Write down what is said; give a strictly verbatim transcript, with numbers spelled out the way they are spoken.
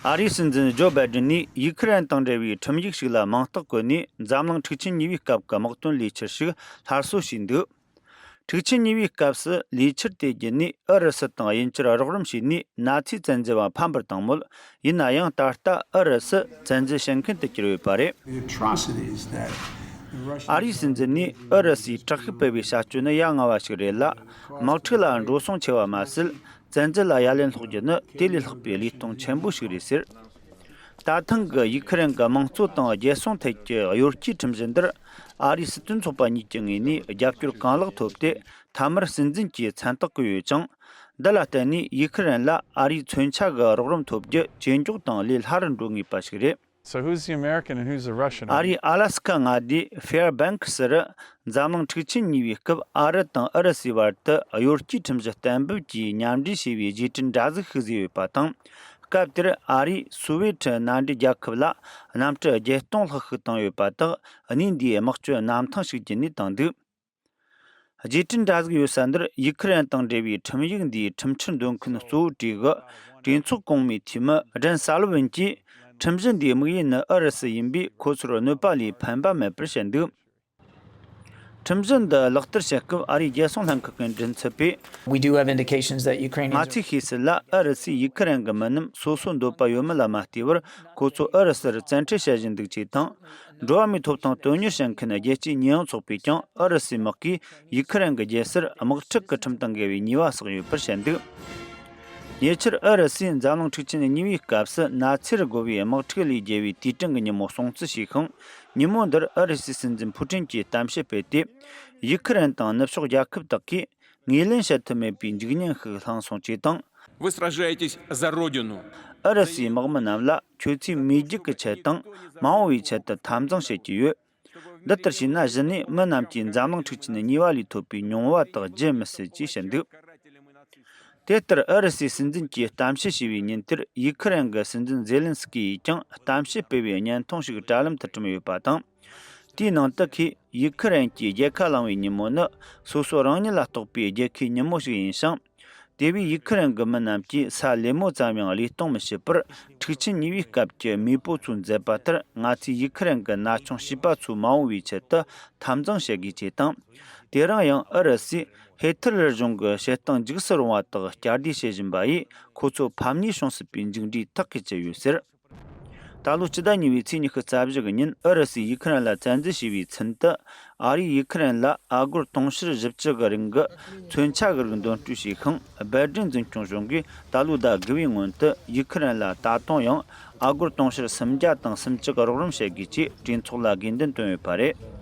ཨ་རིའི་སྲིད་འཛིན་ཇོ་བྷའི་ཌེན་ནས་ཡུ་ཁུ་རེན་དང་འབྲེལ་བའི་ཁྲིམས་ཡིག་ཞིག་ལ་མིང་རྟགས་བཀོད་ནས། འཛམ་གླིང་འཁྲུག་ཆེན་གཉིས་པའི་སྐབས་ཀྱི་དམག་དོན་ལས་འཆར་ཞིག་སླར་གསོ་བྱས་འདུག་འཁྲུག་ཆེན་གཉིས་པའི་སྐབས་སུ་ལས་འཆར་དེ་བརྒྱུད་ནས་ཨུ་རུ་སུ་དང་དབྱིན་ཇིར་རོགས་རམ་བྱས་ནས། ན་ཚའི་བཙན་འཛུལ་བ་ཕམ་པར་བཏང་མོད། ཡིན་ན་ཡང་ད་ལྟ་ཨུ་རུ་སུ་བཙན་འཛུལ་བྱེད་མཁན་དུ་གྱུར་ཡོད་པ་རེད། The atrocities that the Russians ཨ་རིའི་སྲིད་འཛིན་ནས་ཨུ་རུ་སུས་དྲག་ཤུགས་སྤེལ་བའི་བྱ་སྤྱོད་ནི་ཡ་ང་བ་ཞིག་རེད་ལ། དམག་འཁྲུག་ལ་འགྲོ་སོང་ཆེ་བ་མ་ཟད། བཙན་འཛུལ་ལ་ཡ་ལན་སློག་རྒྱུ་ནི་དེ་ལས་ལྷག་པའི་ལས་སྟངས་ཆེན་པོ་ཞིག་རེད་ཟེར། ད་ཐེངས་ཀྱི་ཡུ་ཁུ་རེན་གྱི་དམངས་གཙོ་དང་རྒྱལ་སྲུང་ཐད་ཀྱི་གཡོ་སྐྱེལ་ཁྲིམས་གཞི་འདིར། ཨ་རིའི་སྲིད་དོན་ཚོགས་པ་གཉིས་ཀྱི་ངོས་ནས་རྒྱབ་སྐྱོར་གང་ལེགས་ཐོབ་སྟེ། མཐའ་མར་སྲིད་འཛིན་གྱི་མཚན་རྟགས་བཀོད་ཡོད་ཅིང་། འདི་ལ་བརྟེན་ནས་ཡུ་ཁུ་རེན་ལ་ཨ་རིའི་མཚོན་ཆ་གི་རོགས་རམ་ཐོབ་རྒྱུ་ཇེ་མགྱོགས་དང་ལས་སླ་རུ་འགྲོ་ངེས་པ་ཞིག་རེད། So who's the American and who's the Russian? ཨ་རིའི་ཨ་ལ་སི་ཁ་མངའ་སྡེའི་ཧྥེར་བྷེང་ཁི་སི་རུ། འཛམ་གླིང་འཁྲུག་ཆེན་གཉིས་པའི་སྐབས་ཨ་རི་དང་ཨུ་རུ་སུའི་བར་དུ་གཡོ་སྐྱེལ་ཁྲིམས་གཞི་གཏན་འབེབས་ཀྱིས་མཉམ་འབྲེལ་བྱས་པའི་རྗེས་དྲན་འདྲ་གཟུགས་ཤིག་བཟོས་ཡོད་པ་དང་། སྐབས་དེར་ཨ་རིས་སུ་ཝེ་ཁྲི་མནའ་འབྲེལ་རྒྱལ་ཁབ་ལ་གནམ་གྲུ་བརྒྱད་སྟོང་ལྷག་ཞིག་བཏང་ཡོད་པ་དག་གནས་འདིའི་དམག་སྤྱོད་གནམ་ཐང་ཞིག་བརྒྱུད་ནས་བཏང་འདུག་འཇིགས་སྐྲག་འདྲ་ཟིག་ཡོད་ས་འདིར་ཡུ་ཁུ་རེན་དང་འབྲེལ་བའི་ཁྲིམས་ཡིག་འདིའི་ཁྲིམས་འཆར་འདོན་མཁན་གཙོ་བོ་གྲས་ཀྱི་གྲོས་ཚོགས་གོང་མའི་འཐུས་མི་ཌན་སཱལ་ཝིན་གྱིས། ཁྲིམས་གཞི་འདིའི་དམིགས་ཡུལ་ནི་ཨུ་རུ་སུ་ཡིན་པས། ཁོ་ཚོར་གནོད་པ་ལས་ཕན་པ་མེད་པར་བཤད་འདུག་ཁྲིམས་གཞི་འདི་ལག་བསྟར་བྱེད་སྐབས་ཨ་རིའི་རྒྱལ་སྲུང་ལྷན་ཁང་གི་མགྲིན་ཚབ་པས། We do have indications that Ukrainians ང་ཚོས་ཤེས་གསལ་ལ་ཨུ་རུ་སུས་ཡུ་ཁུ་རེན་གྱི་མི་རྣམས་སོ་སོ་འདོད་པ་ཡོད་མེད་ལ་མ་ལྟོས་པར། ཁོ་ཚོ་ཨུ་རུ་སུར་བཙན་ཁྲིད་བྱེད་བཞིན་འདུག་ཅེས་དང་། འགྲོ་བ་མིའི་ཐོབ་ཐང་དོན་གཉེར་བྱེད་མཁན་རྒྱལ་སྤྱིའི་ཉེས་ཡངས་ཚོགས་པས་ཀྱང་ཨུ་རུ་སུའི་དམག་གིས་ཡུ་ཁུ་རེན་གྱི་རྒྱལ་སར་དམག་འཁྲུག་གི་ཁྲིམས་དང་འགལ་བའི་ཉེས་པ་བསགས་ཡོད་པར་བཤད་འདུག་ཉེ་ཆར་ཨུ་རུ་སུས་འཛམ་གླིང་འཁྲུག་ཆེན་གཉིས་པའི་སྐབས་སུ་ན་ཚེར་རྒོལ་བའི་དམག་འཁྲུག་ལས་རྒྱལ་བའི་དུས་དྲན་གྱི་ཉིན་མོ་སྲུང་བརྩི་བྱས་ཤིང་། ཉིན་མོ་འདིར་ཨུ་རུ་སུའི་སྲིད་འཛིན་ཕུ་ཀྲིན་གྱིས་གཏམ་བཤད་སྤེལ་ཏེ། ཡུ་ཁུ་རེན་དང་ནུབ་ཕྱོགས་རྒྱལ་ཁབ་དག་གིས་ངོས་ལེན་བྱེད་ཐུབ་མེད་པའི་འཇིགས་ཉེན་ཞིག་བསླངས་སོང་ཅེས་དང་། Вы сражаетесь за Родину. ཨུ་རུ་སུའི་དམག་མི་རྣམས་ལ་ཁྱོད་ཚོས་མེས་རྒྱལ་གྱི་ཆེད་དང་མ་འོངས་པའི་ཆེད་དུ་འཐབ་འཛིང་བྱེད་ཀྱི་ཡོད། འདི་ལྟར་བྱས་ན་གཞི་ནས་མི་རྣམས་ཀྱིས་འཛམ་གླིང་འཁྲུག་ཆེན་གཉིས་པ་ལས་ཐོབ་པའི་མྱོང་བ་དག་བརྗེད་མི་སྲིད་ཅེས་བཤད་འདུག་དེ་ལྟར་ཨུ་རུ་སུའི་སྲིད་འཛིན་གྱིས་གཏམ་བཤད་བྱས་པའི་ཉིན་དེར་ཡུ་ཁུ་རེན་གྱི་སྲིད་འཛིན་ཛེ་ལན་སི་ཀི་ཡིས་ཀྱང་གཏམ་བཤད་སྤེལ་བའི་བརྙན་ཐུང་ཞིག་དྲ་ལམ་དུ་བསྐྲུན་ཡོད་པ་དང་། དེའི་ནང་དུ་ཁོས་ཡུ་ཁུ་རེན་གྱིས་རྒྱལ་ཁ་བླངས་པའི་ཉིན་མོ་ནི་སོ་སོ་རང་ཉིད་ལ་གཏོགས་པའི་རྒྱལ་ཁའི་ཉིན་མོ་ཞིག་ཡིན་ཞིང་། དེ་བས་ཡུ་ཁུ་རེན་གྱི་མི་རྣམས་ཀྱིས་ས་ལེབ་མོ་ཙམ་ཡང་བློས་གཏོང་མི་བྱེད་པར། འཁྲུག་ཆེན་གཉིས་པའི་སྐབས་ཀྱི་མེས་པོ་ཚོས་མཛད་པ་ལྟར། ང་ཚོས་ཡུ་ཁུ་རེན་གྱི་ན་ཆུང་བྱིས་པ་ཚོའི་མ་འོངས་པའི་ཆེད་དུ་འཐབ་འཛིང་བྱེད་དགོས་ཅེས་དང་། དེ་རིང་ཡང་ཨུ་རུ་སུས་ཧི་ཐི་ལར་གཞུང་གི་བྱེད་སྟངས་འཇིགས་སུ་རུང་བ་དག་བསྐྱར་ཟློས་བྱེད་བཞིན་པ་ཡིས། ཁོ་ཚོ་ཕམ་ཉེས་བྱུང་སྲིད་པའི་མཇུག་འབྲས་ཐག་གིས་བཅད་ཡོད་ཟེར། ད་ལོ་སྤྱི་ཟླ་གཉིས་པའི་ཚེས་ཉི་ཤུ་རྩ་བཞི་གི་ཉིན་ཨུ་རུ་སུས་ཡུ་ཁུ་རེན་ལ་བཙན་འཛུལ་བྱས་པའི་ཚུན་དུ། ཨ་རིས་ཡུ་ཁུ་རེན་ལ་ཨ་སྒོར་དུང་ཕྱུར་བཞི་བཅུ་གི་རིན་གྱི་མཚོན་ཆ་གི་རིགས་འདོན་སྤྲོད་བྱས་ཤིང་། སྦེལ་ཌིན་འཛིན་སྐྱོང་གཞུང་གིས་ད་ལོའི་ཟླ་དགུ་པའི་སྔོན་དུ་ཡུ་ཁུ་རེན་ལ་ད་དུང་ཡང་ཨ་སྒོར་དུང་ཕྱུར་སུམ་བརྒྱ་དང་སུམ་ཅུ་གི་རོགས་རམ་བྱེད་དགོས་ཅེས་གྲོས་ཚོགས་ལ་དགོས་འདུན་བཏོན་ཡོད་པ་རེད།